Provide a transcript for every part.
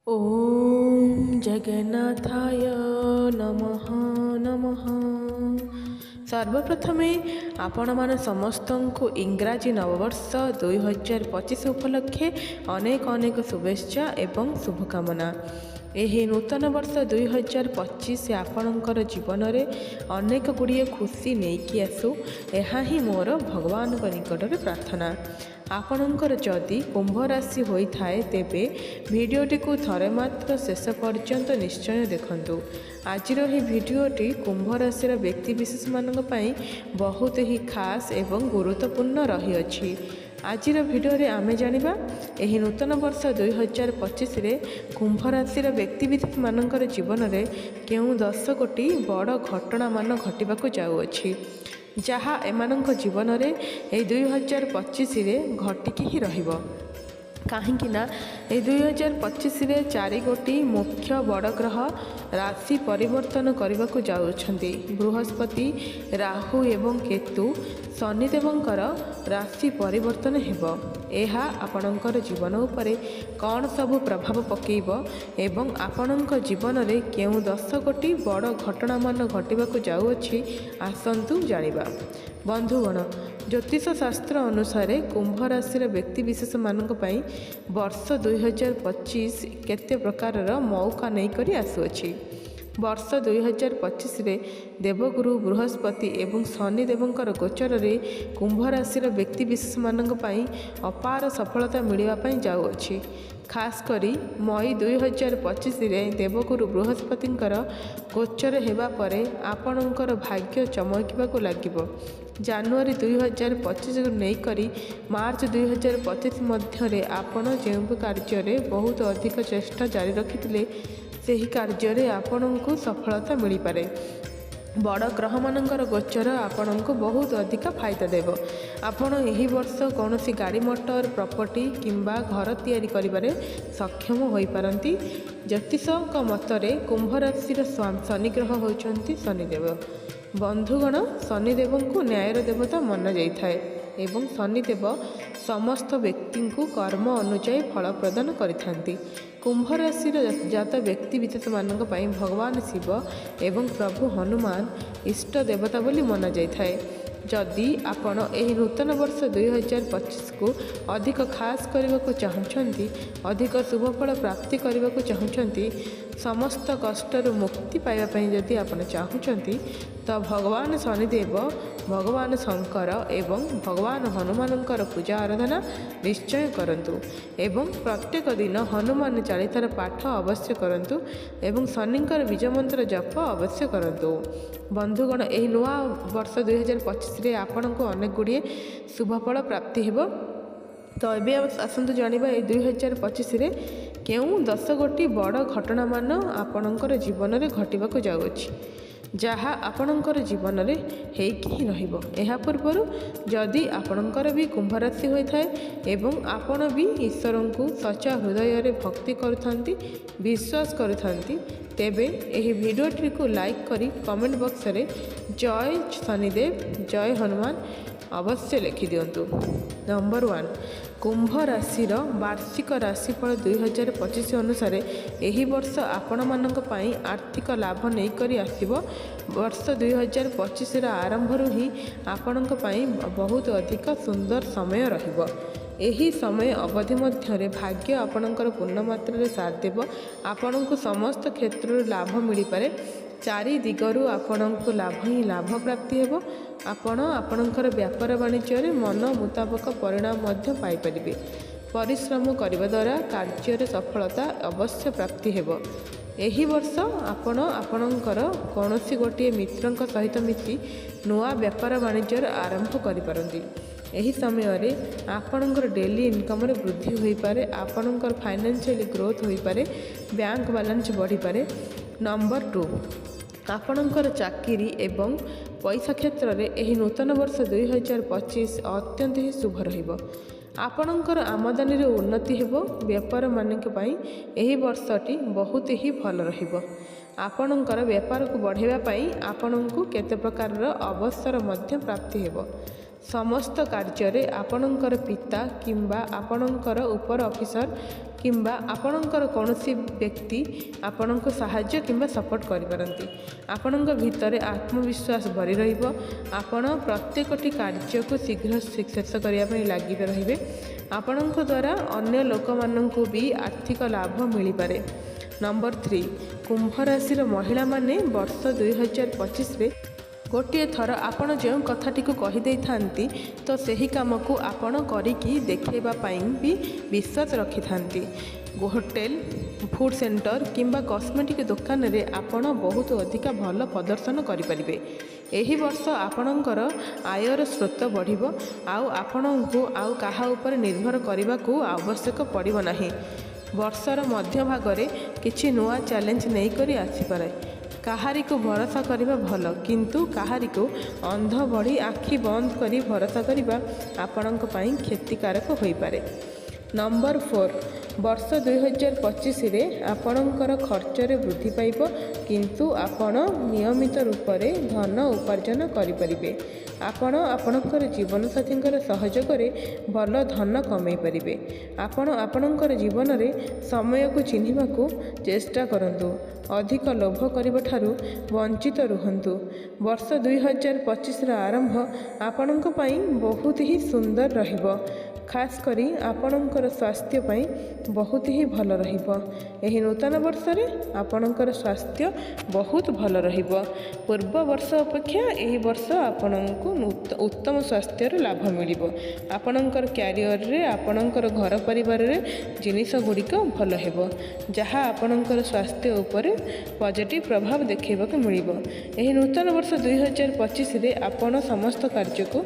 ଓମ୍ ଜଗନ୍ନାଥାୟ ନମଃ ନମଃ। ସର୍ବପ୍ରଥମେ ଆପଣମାନେ ସମସ୍ତଙ୍କୁ ଇଂରାଜୀ ନବବର୍ଷ 2025 ଉପଲକ୍ଷେ ଅନେକ ଅନେକ ଶୁଭେଚ୍ଛା ଏବଂ ଶୁଭକାମନା। ଏହି ନୂତନ ବର୍ଷ 2025 ଆପଣଙ୍କର ଜୀବନରେ ଅନେକ ଗୁଡ଼ିଏ ଖୁସି ନେଇକି ଆସୁ, ଏହା ହିଁ ମୋର ଭଗବାନଙ୍କ ନିକଟରେ ପ୍ରାର୍ଥନା। ଆପଣଙ୍କର ଯଦି କୁମ୍ଭ ରାଶି ହୋଇଥାଏ, ତେବେ ଭିଡ଼ିଓଟିକୁ ଥରେ ମାତ୍ର ଶେଷ ପର୍ଯ୍ୟନ୍ତ ନିଶ୍ଚୟ ଦେଖନ୍ତୁ। ଆଜିର ଏହି ଭିଡ଼ିଓଟି କୁମ୍ଭ ରାଶିର ବ୍ୟକ୍ତିବିଶେଷମାନଙ୍କ ପାଇଁ ବହୁତ ହିଁ ଖାସ୍ ଏବଂ ଗୁରୁତ୍ୱପୂର୍ଣ୍ଣ ରହିଅଛି। ଆଜିର ଭିଡ଼ିଓରେ ଆମେ ଜାଣିବା, ଏହି ନୂତନ ବର୍ଷ 2025ରେ କୁମ୍ଭ ରାଶିର ବ୍ୟକ୍ତିବିଶେଷମାନଙ୍କର ଜୀବନରେ କେଉଁ 10 ଗୋଟି ବଡ଼ ଘଟଣାମାନ ଘଟିବାକୁ ଯାଉଅଛି, ଯାହା ଏମାନଙ୍କ ଜୀବନରେ ଏହି 2025ରେ ଘଟିକି ହିଁ ରହିବ। କାହିଁକି ନା ଏହି 2025ରେ 4 ଗୋଟି ମୁଖ୍ୟ ବଡ଼ ଗ୍ରହ ରାଶି ପରିବର୍ତ୍ତନ କରିବାକୁ ଯାଉଛନ୍ତି। ବୃହସ୍ପତି, ରାହୁ ଏବଂ କେତୁ, ଶନିଦେବଙ୍କର ରାଶି ପରିବର୍ତ୍ତନ ହେବ। ଏହା ଆପଣଙ୍କର ଜୀବନ ଉପରେ କ'ଣ ସବୁ ପ୍ରଭାବ ପକାଇବ ଏବଂ ଆପଣଙ୍କ ଜୀବନରେ କେଉଁ 10 ଗୋଟି ବଡ଼ ଘଟଣାମାନ ଘଟିବାକୁ ଯାଉଅଛି, ଆସନ୍ତୁ ଜାଣିବା। ବନ୍ଧୁଗଣ, ଜ୍ୟୋତିଷ ଶାସ୍ତ୍ର ଅନୁସାରେ କୁମ୍ଭ ରାଶିର ବ୍ୟକ୍ତିବିଶେଷମାନଙ୍କ ପାଇଁ ବର୍ଷ 2025 କେତେ ପ୍ରକାରର ମଉକା ନେଇକରି ଆସୁଅଛି। ବର୍ଷ 2025ରେ ଦେବଗୁରୁ ବୃହସ୍ପତି ଏବଂ ଶନିଦେବଙ୍କର ଗୋଚରରେ କୁମ୍ଭ ରାଶିର ବ୍ୟକ୍ତିବିଶେଷମାନଙ୍କ ପାଇଁ ଅପାର ସଫଳତା ମିଳିବା ପାଇଁ ଯାଉଅଛି। ଖାସ୍ କରି ମଇ 2025ରେ ଦେବଗୁରୁ ବୃହସ୍ପତିଙ୍କର ଗୋଚର ହେବା ପରେ ଆପଣଙ୍କର ଭାଗ୍ୟ ଚମକିବାକୁ ଲାଗିବ। ଜାନୁଆରୀ 2025କୁ ନେଇକରି ମାର୍ଚ୍ଚ 2025 ମଧ୍ୟରେ ଆପଣ ଯେଉଁ କାର୍ଯ୍ୟରେ ବହୁତ ଅଧିକ ଚେଷ୍ଟା ଜାରି ରଖିଥିଲେ, ସେହି କାର୍ଯ୍ୟରେ ଆପଣଙ୍କୁ ସଫଳତା ମିଳିପାରେ। ବଡ଼ ଗ୍ରହମାନଙ୍କର ଗୋଚର ଆପଣଙ୍କୁ ବହୁତ ଅଧିକ ଫାଇଦା ଦେବ। ଆପଣ ଏହି ବର୍ଷ କୌଣସି ଗାଡ଼ି ମଟର, ପ୍ରପର୍ଟି କିମ୍ବା ଘର ତିଆରି କରିବାରେ ସକ୍ଷମ ହୋଇପାରନ୍ତି। ଜ୍ୟୋତିଷଙ୍କ ମତରେ କୁମ୍ଭ ରାଶିର ଶନି ଗ୍ରହ ହେଉଛନ୍ତି ଶନିଦେବ। ବନ୍ଧୁଗଣ, ଶନିଦେବଙ୍କୁ ନ୍ୟାୟର ଦେବତା ମନାଯାଇଥାଏ ଏବଂ ଶନିଦେବ ସମସ୍ତ ବ୍ୟକ୍ତିଙ୍କୁ କର୍ମ ଅନୁଯାୟୀ ଫଳ ପ୍ରଦାନ କରିଥାନ୍ତି। କୁମ୍ଭ ରାଶିର ଜାତ ବ୍ୟକ୍ତି ବିଶେଷମାନଙ୍କ ପାଇଁ ଭଗବାନ ଶିବ ଏବଂ ପ୍ରଭୁ ହନୁମାନ ଇଷ୍ଟ ଦେବତା ବୋଲି ମନାଯାଇଥାଏ। ଯଦି ଆପଣ ଏହି ନୂତନ ବର୍ଷ 2025କୁ ଅଧିକ ଖାସ୍ କରିବାକୁ ଚାହୁଁଛନ୍ତି, ଅଧିକ ଶୁଭଫଳ ପ୍ରାପ୍ତି କରିବାକୁ ଚାହୁଁଛନ୍ତି, ସମସ୍ତ କଷ୍ଟରୁ ମୁକ୍ତି ପାଇବା ପାଇଁ ଯଦି ଆପଣ ଚାହୁଁଛନ୍ତି, ତ ଭଗବାନ ଶନିଦେବ, ଭଗବାନ ଶଙ୍କର ଏବଂ ଭଗବାନ ହନୁମାନଙ୍କର ପୂଜା ଆରାଧନା ନିଶ୍ଚୟ କରନ୍ତୁ ଏବଂ ପ୍ରତ୍ୟେକ ଦିନ ହନୁମାନ ଚାଳିଶାର ପାଠ ଅବଶ୍ୟ କରନ୍ତୁ ଏବଂ ଶନିଙ୍କର ବୀଜମନ୍ତ୍ର ଜପ ଅବଶ୍ୟ କରନ୍ତୁ। ବନ୍ଧୁଗଣ, ଏହି ନୂଆ ବର୍ଷ 2025ରେ ଆପଣଙ୍କୁ ଅନେକ ଗୁଡ଼ିଏ ଶୁଭଫଳ ପ୍ରାପ୍ତି ହେବ। ତ ଏବେ ଆସନ୍ତୁ ଜାଣିବା, ଏହି 2025ରେ କେଉଁ 10 ଗୋଟି ବଡ଼ ଘଟଣାମାନ ଆପଣଙ୍କର ଜୀବନରେ ଘଟିବାକୁ ଯାଉଅଛି, ଯାହା ଆପଣଙ୍କର ଜୀବନରେ ହେଇକି ହିଁ ରହିବ। ଏହା ପୂର୍ବରୁ ଯଦି ଆପଣଙ୍କର ବି କୁମ୍ଭ ରାଶି ହୋଇଥାଏ ଏବଂ ଆପଣ ବି ଈଶ୍ୱରଙ୍କୁ ସଚ୍ଚା ହୃଦୟରେ ଭକ୍ତି କରୁଥାନ୍ତି, ବିଶ୍ୱାସ କରୁଥାନ୍ତି, ତେବେ ଏହି ଭିଡ଼ିଓଟିକୁ ଲାଇକ୍ କରି କମେଣ୍ଟ ବକ୍ସରେ ଜୟ ଶନିଦେବ, ଜୟ ହନୁମାନ ଅବଶ୍ୟ ଲେଖିଦିଅନ୍ତୁ। ନମ୍ବର 1, କୁମ୍ଭ ରାଶିର ବାର୍ଷିକ ରାଶିଫଳ 2025 ଅନୁସାରେ ଏହି ବର୍ଷ ଆପଣମାନଙ୍କ ପାଇଁ ଆର୍ଥିକ ଲାଭ ନେଇକରି ଆସିବ। ବର୍ଷ 2025ର ଆରମ୍ଭରୁ ହିଁ ଆପଣଙ୍କ ପାଇଁ ବହୁତ ଅଧିକ ସୁନ୍ଦର ସମୟ ରହିବ। ଏହି ସମୟ ଅବଧି ମଧ୍ୟରେ ଭାଗ୍ୟ ଆପଣଙ୍କର ପୂର୍ଣ୍ଣ ମାତ୍ରାରେ ସାଥ ଦେବ। ଆପଣଙ୍କୁ ସମସ୍ତ କ୍ଷେତ୍ରରୁ ଲାଭ ମିଳିପାରେ। ଚାରି ଦିଗରୁ ଆପଣଙ୍କୁ ଲାଭ ହିଁ ଲାଭ ପ୍ରାପ୍ତି ହେବ। ଆପଣ ଆପଣଙ୍କର ବ୍ୟାପାର ବାଣିଜ୍ୟରେ ମନ ମୁତାବକ ପରିଣାମ ମଧ୍ୟ ପାଇପାରିବେ। ପରିଶ୍ରମ କରିବା ଦ୍ୱାରା କାର୍ଯ୍ୟରେ ସଫଳତା ଅବଶ୍ୟ ପ୍ରାପ୍ତି ହେବ। ଏହି ବର୍ଷ ଆପଣ ଆପଣଙ୍କର କୌଣସି ଗୋଟିଏ ମିତ୍ରଙ୍କ ସହିତ ମିଶି ନୂଆ ବ୍ୟାପାର ବାଣିଜ୍ୟର ଆରମ୍ଭ କରିପାରନ୍ତି। ଏହି ସମୟରେ ଆପଣଙ୍କର ଡେଲି ଇନକମ୍ରେ ବୃଦ୍ଧି ହୋଇପାରେ। ଆପଣଙ୍କର ଫାଇନାନ୍ସିଆଲି ଗ୍ରୋଥ୍ ହୋଇପାରେ, ବ୍ୟାଙ୍କ ବାଲାନ୍ସ ବଢ଼ିପାରେ। ନମ୍ବର 2, ଆପଣଙ୍କର ଚାକିରି ଏବଂ ପଇସା କ୍ଷେତ୍ରରେ ଏହି ନୂତନ ବର୍ଷ 2025 ଅତ୍ୟନ୍ତ ହିଁ ଶୁଭ ରହିବ। ଆପଣଙ୍କର ଆମଦାନୀରେ ଉନ୍ନତି ହେବ। ବେପାରମାନଙ୍କ ପାଇଁ ଏହି ବର୍ଷଟି ବହୁତ ହିଁ ଭଲ ରହିବ। ଆପଣଙ୍କର ବେପାରକୁ ବଢ଼ାଇବା ପାଇଁ ଆପଣଙ୍କୁ କେତେ ପ୍ରକାରର ଅବସର ମଧ୍ୟ ପ୍ରାପ୍ତି ହେବ। ସମସ୍ତ କାର୍ଯ୍ୟରେ ଆପଣଙ୍କର ପିତା କିମ୍ବା ଆପଣଙ୍କର ଉପର ଅଫିସର କିମ୍ବା ଆପଣଙ୍କର କୌଣସି ବ୍ୟକ୍ତି ଆପଣଙ୍କୁ ସାହାଯ୍ୟ କିମ୍ବା ସପୋର୍ଟ କରିପାରନ୍ତି। ଆପଣଙ୍କ ଭିତରେ ଆତ୍ମବିଶ୍ୱାସ ଭରି ରହିବ। ଆପଣ ପ୍ରତ୍ୟେକଟି କାର୍ଯ୍ୟକୁ ଶୀଘ୍ର ଶେଷ କରିବା ପାଇଁ ଲାଗି ରହିବେ। ଆପଣଙ୍କ ଦ୍ୱାରା ଅନ୍ୟ ଲୋକମାନଙ୍କୁ ବି ଆର୍ଥିକ ଲାଭ ମିଳିପାରେ। ନମ୍ବର 3, କୁମ୍ଭ ରାଶିର ମହିଳାମାନେ ବର୍ଷ 2025ରେ ଗୋଟିଏ ଥର ଆପଣ ଯେଉଁ କଥାଟିକୁ କହିଦେଇଥାନ୍ତି, ତ ସେହି କାମକୁ ଆପଣ କରିକି ଦେଖାଇବା ପାଇଁ ବି ବିଶ୍ୱାସ ରଖିଥାନ୍ତି। ହୋଟେଲ, ଫୁଡ଼୍ ସେଣ୍ଟର କିମ୍ବା କସ୍ମେଟିକ୍ ଦୋକାନରେ ଆପଣ ବହୁତ ଅଧିକା ଭଲ ପ୍ରଦର୍ଶନ କରିପାରିବେ। ଏହି ବର୍ଷ ଆପଣଙ୍କର ଆୟର ସ୍ରୋତ ବଢ଼ିବ, ଆଉ ଆପଣଙ୍କୁ ଆଉ କାହା ଉପରେ ନିର୍ଭର କରିବାକୁ ଆବଶ୍ୟକ ପଡ଼ିବ ନାହିଁ। ବର୍ଷର ମଧ୍ୟଭାଗରେ କିଛି ନୂଆ ଚ୍ୟାଲେଞ୍ଜ ନେଇକରି ଆସିପାରେ। କାହାରିକୁ ଭରସା କରିବା ଭଲ, କିନ୍ତୁ କାହାରିକୁ ଅନ୍ଧ ଭଳି ଆଖି ବନ୍ଦ କରି ଭରସା କରିବା ଆପଣଙ୍କ ପାଇଁ କ୍ଷତିକାରକ ହୋଇପାରେ। ନମ୍ବର 4, ବର୍ଷ 2025ରେ ଆପଣଙ୍କର ଖର୍ଚ୍ଚରେ ବୃଦ୍ଧି ପାଇବ, କିନ୍ତୁ ଆପଣ ନିୟମିତ ରୂପରେ ଧନ ଉପାର୍ଜନ କରିପାରିବେ। ଆପଣ ଆପଣଙ୍କର ଜୀବନସାଥୀଙ୍କର ସହଯୋଗରେ ଭଲ ଧନ କମେଇ ପାରିବେ। ଆପଣ ଆପଣଙ୍କର ଜୀବନରେ ସମୟକୁ ଚିହ୍ନିବାକୁ ଚେଷ୍ଟା କରନ୍ତୁ। ଅଧିକ ଲୋଭ କରିବା ଠାରୁ ବଞ୍ଚିତ ରୁହନ୍ତୁ। ବର୍ଷ 2025ର ଆରମ୍ଭ ଆପଣଙ୍କ ପାଇଁ ବହୁତ ହିଁ ସୁନ୍ଦର ରହିବ। ଖାସ୍ କରି ଆପଣଙ୍କର ସ୍ୱାସ୍ଥ୍ୟ ପାଇଁ ବହୁତ ହିଁ ଭଲ ରହିବ। ଏହି ନୂତନ ବର୍ଷରେ ଆପଣଙ୍କର ସ୍ୱାସ୍ଥ୍ୟ ବହୁତ ଭଲ ରହିବ। ପୂର୍ବ ବର୍ଷ ଅପେକ୍ଷା ଏହି ବର୍ଷ ଆପଣଙ୍କୁ ଉତ୍ତମ ସ୍ୱାସ୍ଥ୍ୟର ଲାଭ ମିଳିବ। ଆପଣଙ୍କର କ୍ୟାରିଅରରେ, ଆପଣଙ୍କର ଘର ପରିବାରରେ ଜିନିଷ ଗୁଡ଼ିକ ଭଲ ହେବ, ଯାହା ଆପଣଙ୍କର ସ୍ୱାସ୍ଥ୍ୟ ଉପରେ ପଜିଟିଭ୍ ପ୍ରଭାବ ଦେଖାଇବାକୁ ମିଳିବ। ଏହି ନୂତନ ବର୍ଷ 2025ରେ ଆପଣ ସମସ୍ତ କାର୍ଯ୍ୟକୁ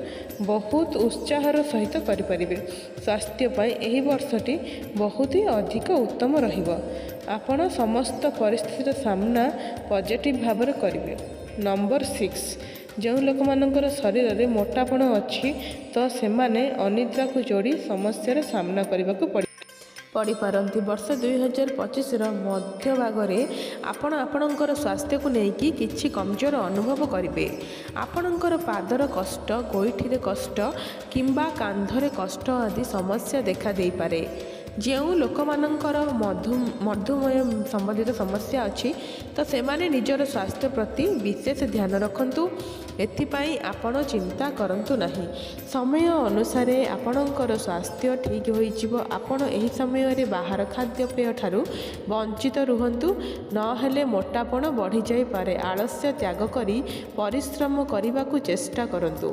ବହୁତ ଉତ୍ସାହର ସହିତ କରିପାରିବେ। ସ୍ୱାସ୍ଥ୍ୟ ପାଇଁ ଏହି ବର୍ଷଟି ବହୁତ ହିଁ ଅଧିକ ଉତ୍ତମ ରହିବ। ଆପଣ ସମସ୍ତ ପରିସ୍ଥିତିର ସାମ୍ନା ପଜିଟିଭ୍ ଭାବରେ କରିବେ। ନମ୍ବର 6, ଯେଉଁ ଲୋକମାନଙ୍କର ଶରୀରରେ ମୋଟାପଣ ଅଛି, ତ ସେମାନେ ଅନିଦ୍ରାକୁ ଯୋଡ଼ି ସମସ୍ୟାର ସାମ୍ନା କରିବାକୁ ପଡ଼ିପାରନ୍ତି। ବର୍ଷ 2025ର ମଧ୍ୟଭାଗରେ ଆପଣ ଆପଣଙ୍କର ସ୍ୱାସ୍ଥ୍ୟକୁ ନେଇକି କିଛି କମଜୋର ଅନୁଭବ କରିବେ। ଆପଣଙ୍କର ପାଦର କଷ୍ଟ, ଗୋଇଠିରେ କଷ୍ଟ କିମ୍ବା କାନ୍ଧରେ କଷ୍ଟ ଆଦି ସମସ୍ୟା ଦେଖା ଦେଇପାରେ। ଯେଉଁ ଲୋକମାନଙ୍କର ମଧୁମେହ ସମ୍ବନ୍ଧିତ ସମସ୍ୟା ଅଛି, ତ ସେମାନେ ନିଜର ସ୍ୱାସ୍ଥ୍ୟ ପ୍ରତି ବିଶେଷ ଧ୍ୟାନ ରଖନ୍ତୁ। ଏଥିପାଇଁ ଆପଣ ଚିନ୍ତା କରନ୍ତୁ ନାହିଁ। ସମୟ ଅନୁସାରେ ଆପଣଙ୍କର ସ୍ୱାସ୍ଥ୍ୟ ଠିକ୍ ହୋଇଯିବ। ଆପଣ ଏହି ସମୟରେ ବାହାର ଖାଦ୍ୟପେୟ ଠାରୁ ବଞ୍ଚିତ ରୁହନ୍ତୁ, ନହେଲେ ମୋଟାପଣ ବଢ଼ିଯାଇପାରେ। ଆଳସ୍ୟ ତ୍ୟାଗ କରି ପରିଶ୍ରମ କରିବାକୁ ଚେଷ୍ଟା କରନ୍ତୁ।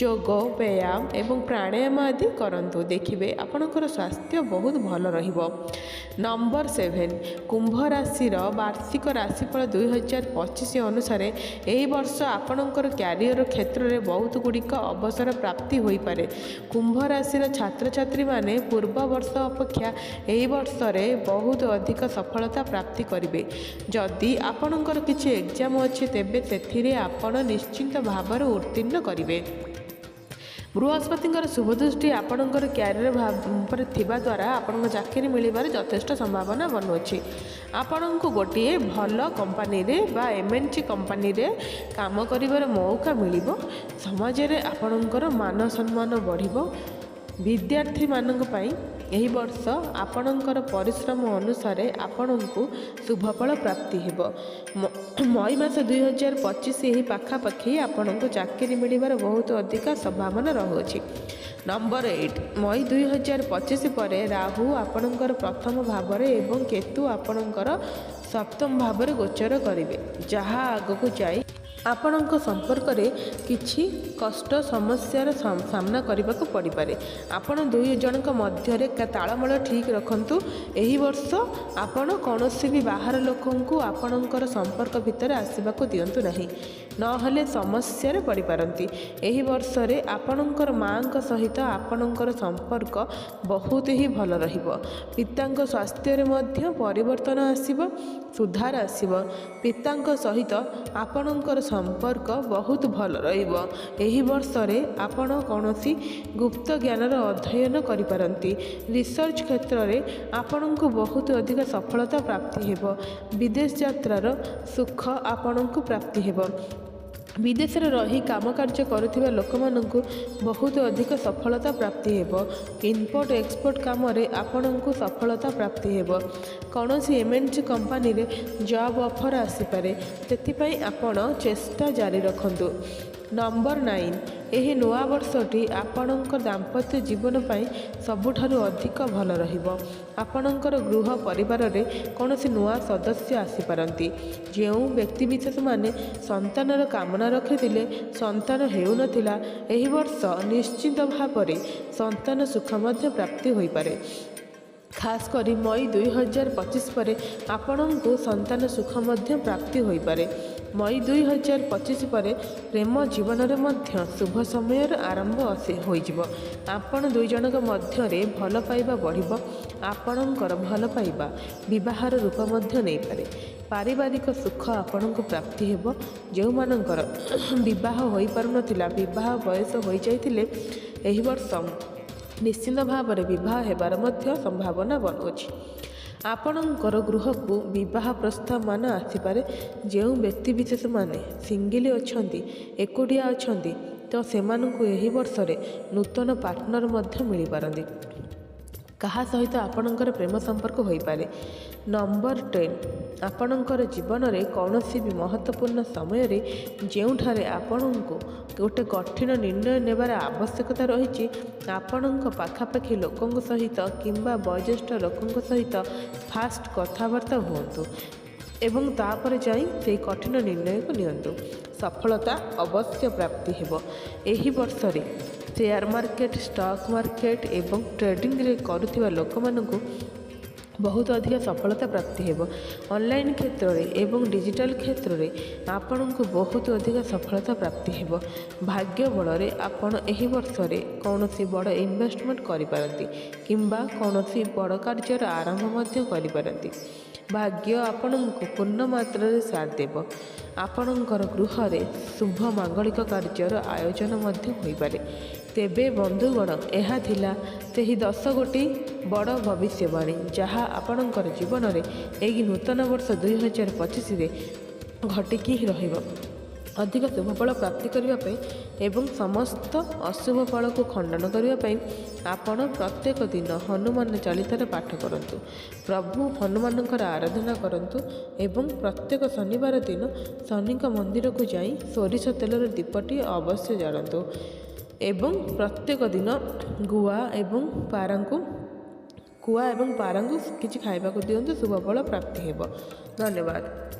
ଯୋଗ, ବ୍ୟାୟାମ ଏବଂ ପ୍ରାଣାୟାମ ଆଦି କରନ୍ତୁ। ଦେଖିବେ ଆପଣଙ୍କର ସ୍ୱାସ୍ଥ୍ୟ ବହୁତ ଭଲ ରହିବ। ନମ୍ବର 7, କୁମ୍ଭ ରାଶିର ବାର୍ଷିକ ରାଶିଫଳ 2025 ଅନୁସାରେ ଏହି ବର୍ଷ ଆପଣଙ୍କର କ୍ୟାରିଅର କ୍ଷେତ୍ରରେ ବହୁତ ଗୁଡ଼ିକ ଅବସର ପ୍ରାପ୍ତି ହୋଇପାରେ। କୁମ୍ଭ ରାଶିର ଛାତ୍ରଛାତ୍ରୀମାନେ ପୂର୍ବ ବର୍ଷ ଅପେକ୍ଷା ଏହି ବର୍ଷରେ ବହୁତ ଅଧିକ ସଫଳତା ପ୍ରାପ୍ତି କରିବେ। ଯଦି ଆପଣଙ୍କର କିଛି ଏକ୍ଜାମ୍ ଅଛି, ତେବେ ସେଥିରେ ଆପଣ ନିଶ୍ଚିନ୍ତ ଭାବରେ ଉତ୍ତୀର୍ଣ୍ଣ କରିବେ। ବୃହସ୍ପତିଙ୍କର ଶୁଭଦୃଷ୍ଟି ଆପଣଙ୍କର କ୍ୟାରିୟର ଉପରେ ଥିବା ଦ୍ୱାରା ଆପଣଙ୍କ ଚାକିରି ମିଳିବାର ଯଥେଷ୍ଟ ସମ୍ଭାବନା ବନୁଅଛି। ଆପଣଙ୍କୁ ଗୋଟିଏ ଭଲ କମ୍ପାନୀରେ ବା ଏମ୍ଏନ୍ସି କମ୍ପାନୀରେ କାମ କରିବାର ମଉକା ମିଳିବ। ସମାଜରେ ଆପଣଙ୍କର ମାନ ସମ୍ମାନ ବଢ଼ିବ। ବିଦ୍ୟାର୍ଥୀମାନଙ୍କ ପାଇଁ ଏହି ବର୍ଷ ଆପଣଙ୍କର ପରିଶ୍ରମ ଅନୁସାରେ ଆପଣଙ୍କୁ ଶୁଭଫଳ ପ୍ରାପ୍ତି ହେବ। ମଇ ମାସ 2025 ଏହି ପାଖାପାଖି ଆପଣଙ୍କୁ ଚାକିରି ମିଳିବାର ବହୁତ ଅଧିକା ସମ୍ଭାବନା ରହୁଅଛି। ନମ୍ବର 8, ମଇ 2025 ପରେ ରାହୁ ଆପଣଙ୍କର ପ୍ରଥମ ଭାବରେ ଏବଂ କେତୁ ଆପଣଙ୍କର ସପ୍ତମ ଭାବରେ ଗୋଚର କରିବେ, ଯାହା ଆଗକୁ ଯାଇ ଆପଣଙ୍କ ସମ୍ପର୍କରେ କିଛି କଷ୍ଟ ସମସ୍ୟାର ସାମ୍ନା କରିବାକୁ ପଡ଼ିପାରେ। ଆପଣ ଦୁଇ ଜଣଙ୍କ ମଧ୍ୟରେ ତାଳମେଳ ଠିକ୍ ରଖନ୍ତୁ। ଏହି ବର୍ଷ ଆପଣ କୌଣସି ବି ବାହାର ଲୋକଙ୍କୁ ଆପଣଙ୍କର ସମ୍ପର୍କ ଭିତରେ ଆସିବାକୁ ଦିଅନ୍ତୁ ନାହିଁ, ନହେଲେ ସମସ୍ୟାରେ ପଡ଼ିପାରନ୍ତି। ଏହି ବର୍ଷରେ ଆପଣଙ୍କର ମାଆଙ୍କ ସହିତ ଆପଣଙ୍କର ସମ୍ପର୍କ ବହୁତ ହିଁ ଭଲ ରହିବ। ପିତାଙ୍କ ସ୍ୱାସ୍ଥ୍ୟରେ ମଧ୍ୟ ପରିବର୍ତ୍ତନ ଆସିବ, ସୁଧାର ଆସିବ। ପିତାଙ୍କ ସହିତ ଆପଣଙ୍କର ସମ୍ପର୍କ ବହୁତ ଭଲ ରହିବ। ଏହି ବର୍ଷରେ ଆପଣ କୌଣସି ଗୁପ୍ତ ଜ୍ଞାନର ଅଧ୍ୟୟନ କରିପାରନ୍ତି। ରିସର୍ଚ୍ଚ କ୍ଷେତ୍ରରେ ଆପଣଙ୍କୁ ବହୁତ ଅଧିକ ସଫଳତା ପ୍ରାପ୍ତି ହେବ। ବିଦେଶ ଯାତ୍ରାର ସୁଖ ଆପଣଙ୍କୁ ପ୍ରାପ୍ତି ହେବ। ବିଦେଶରେ ରହି କାମ କାର୍ଯ୍ୟ କରୁଥିବା ଲୋକମାନଙ୍କୁ ବହୁତ ଅଧିକ ସଫଳତା ପ୍ରାପ୍ତି ହେବ। ଇମ୍ପୋର୍ଟ ଏକ୍ସପୋର୍ଟ କାମରେ ଆପଣଙ୍କୁ ସଫଳତା ପ୍ରାପ୍ତି ହେବ। କୌଣସି ଏମ୍ଏନ୍ସି କମ୍ପାନୀରେ ଜବ୍ ଅଫର୍ ଆସିପାରେ, ସେଥିପାଇଁ ଆପଣ ଚେଷ୍ଟା ଜାରି ରଖନ୍ତୁ। ନମ୍ବର 9, ଏହି ନୂଆ ବର୍ଷଟି ଆପଣଙ୍କ ଦାମ୍ପତ୍ୟ ଜୀବନ ପାଇଁ ସବୁଠାରୁ ଅଧିକ ଭଲ ରହିବ। ଆପଣଙ୍କର ଗୃହ ପରିବାରରେ କୌଣସି ନୂଆ ସଦସ୍ୟ ଆସିପାରନ୍ତି। ଯେଉଁ ବ୍ୟକ୍ତିବିଶେଷମାନେ ସନ୍ତାନର କାମନା ରଖିଥିଲେ, ସନ୍ତାନ ହେଉନଥିଲା, ଏହି ବର୍ଷ ନିଶ୍ଚିତ ଭାବରେ ସନ୍ତାନ ସୁଖ ମଧ୍ୟ ପ୍ରାପ୍ତି ହୋଇପାରେ। ଖାସ୍ କରି ମଇ 2025 ପରେ ଆପଣଙ୍କୁ ସନ୍ତାନ ସୁଖ ମଧ୍ୟ ପ୍ରାପ୍ତି ହୋଇପାରେ। ମଇ 2025 ପରେ ପ୍ରେମ ଜୀବନରେ ମଧ୍ୟ ଶୁଭ ସମୟର ଆରମ୍ଭ ହୋଇଯିବ। ଆପଣ ଦୁଇ ଜଣଙ୍କ ମଧ୍ୟରେ ଭଲ ପାଇବା ବଢ଼ିବ। ଆପଣଙ୍କର ଭଲ ପାଇବା ବିବାହର ରୂପ ମଧ୍ୟ ନେଇପାରେ। ପାରିବାରିକ ସୁଖ ଆପଣଙ୍କୁ ପ୍ରାପ୍ତି ହେବ। ଯେଉଁମାନଙ୍କର ବିବାହ ହୋଇପାରୁନଥିଲା, ବିବାହ ବୟସ ହୋଇଯାଇଥିଲେ, ଏହି ବର୍ଷ ନିଶ୍ଚିତ ଭାବରେ ବିବାହ ହେବାର ମଧ୍ୟ ସମ୍ଭାବନା ବନୁଅଛି। ଆପଣଙ୍କର ଗୃହକୁ ବିବାହ ପ୍ରସ୍ତାବମାନ ଆସିପାରେ। ଯେଉଁ ବ୍ୟକ୍ତିବିଶେଷମାନେ ସିଙ୍ଗିଲ୍ ଅଛନ୍ତି, ଏକୁଟିଆ ଅଛନ୍ତି, ତ ସେମାନଙ୍କୁ ଏହି ବର୍ଷରେ ନୂତନ ପାର୍ଟନର ମଧ୍ୟ ମିଳିପାରନ୍ତି, କାହା ସହିତ ଆପଣଙ୍କର ପ୍ରେମ ସମ୍ପର୍କ ହୋଇପାରେ। ନମ୍ବର 10, ଆପଣଙ୍କର ଜୀବନରେ କୌଣସି ବି ମହତ୍ତ୍ୱପୂର୍ଣ୍ଣ ସମୟରେ ଯେଉଁଠାରେ ଆପଣଙ୍କୁ ଗୋଟେ କଠିନ ନିର୍ଣ୍ଣୟ ନେବାର ଆବଶ୍ୟକତା ରହିଛି, ଆପଣଙ୍କ ପାଖାପାଖି ଲୋକଙ୍କ ସହିତ କିମ୍ବା ବୟୋଜ୍ୟେଷ୍ଠ ଲୋକଙ୍କ ସହିତ ଫାଷ୍ଟ କଥାବାର୍ତ୍ତା ହୁଅନ୍ତୁ ଏବଂ ତାପରେ ଯାଇ ସେଇ କଠିନ ନିର୍ଣ୍ଣୟକୁ ନିଅନ୍ତୁ। ସଫଳତା ଅବଶ୍ୟ ପ୍ରାପ୍ତି ହେବ। ଏହି ବର୍ଷରେ ସେୟାର ମାର୍କେଟ, ଷ୍ଟକ୍ ମାର୍କେଟ ଏବଂ ଟ୍ରେଡ଼ିଂରେ କରୁଥିବା ଲୋକମାନଙ୍କୁ ବହୁତ ଅଧିକ ସଫଳତା ପ୍ରାପ୍ତି ହେବ। ଅନଲାଇନ୍ କ୍ଷେତ୍ରରେ ଏବଂ ଡିଜିଟାଲ୍ କ୍ଷେତ୍ରରେ ଆପଣଙ୍କୁ ବହୁତ ଅଧିକ ସଫଳତା ପ୍ରାପ୍ତି ହେବ। ଭାଗ୍ୟ ବଳରେ ଆପଣ ଏହି ବର୍ଷରେ କୌଣସି ବଡ଼ ଇନଭେଷ୍ଟମେଣ୍ଟ କରିପାରନ୍ତି କିମ୍ବା କୌଣସି ବଡ଼ କାର୍ଯ୍ୟର ଆରମ୍ଭ ମଧ୍ୟ କରିପାରନ୍ତି। ଭାଗ୍ୟ ଆପଣଙ୍କୁ ପୂର୍ଣ୍ଣ ମାତ୍ରାରେ ସାଥ୍ ଦେବ। ଆପଣଙ୍କର ଗୃହରେ ଶୁଭ ମାଙ୍ଗଳିକ କାର୍ଯ୍ୟର ଆୟୋଜନ ମଧ୍ୟ ହୋଇପାରେ। ତେବେ ବନ୍ଧୁଗଣ, ଏହା ଥିଲା ସେହି 10 ଗୋଟି ବଡ଼ ଭବିଷ୍ୟବାଣୀ, ଯାହା ଆପଣଙ୍କର ଜୀବନରେ ଏହି ନୂତନ ବର୍ଷ 2025ରେ ଘଟିକି ହିଁ ରହିବ। ଅଧିକ ଶୁଭଫଳ ପ୍ରାପ୍ତି କରିବା ପାଇଁ ଏବଂ ସମସ୍ତ ଅଶୁଭ ଫଳକୁ ଖଣ୍ଡନ କରିବା ପାଇଁ ଆପଣ ପ୍ରତ୍ୟେକ ଦିନ ହନୁମାନ ଚାଳିଶାର ପାଠ କରନ୍ତୁ, ପ୍ରଭୁ ହନୁମାନଙ୍କର ଆରାଧନା କରନ୍ତୁ ଏବଂ ପ୍ରତ୍ୟେକ ଶନିବାର ଦିନ ଶନିଙ୍କ ମନ୍ଦିରକୁ ଯାଇ ସୋରିଷ ତେଲର ଦୀପଟି ଅବଶ୍ୟ ଜାଳନ୍ତୁ ଏବଂ ପ୍ରତ୍ୟେକ ଦିନ ଗୁଆ ଏବଂ ପାରାଙ୍କୁ କିଛି ଖାଇବାକୁ ଦିଅନ୍ତୁ, ଶୁଭଫଳ ପ୍ରାପ୍ତି ହେବ। ଧନ୍ୟବାଦ।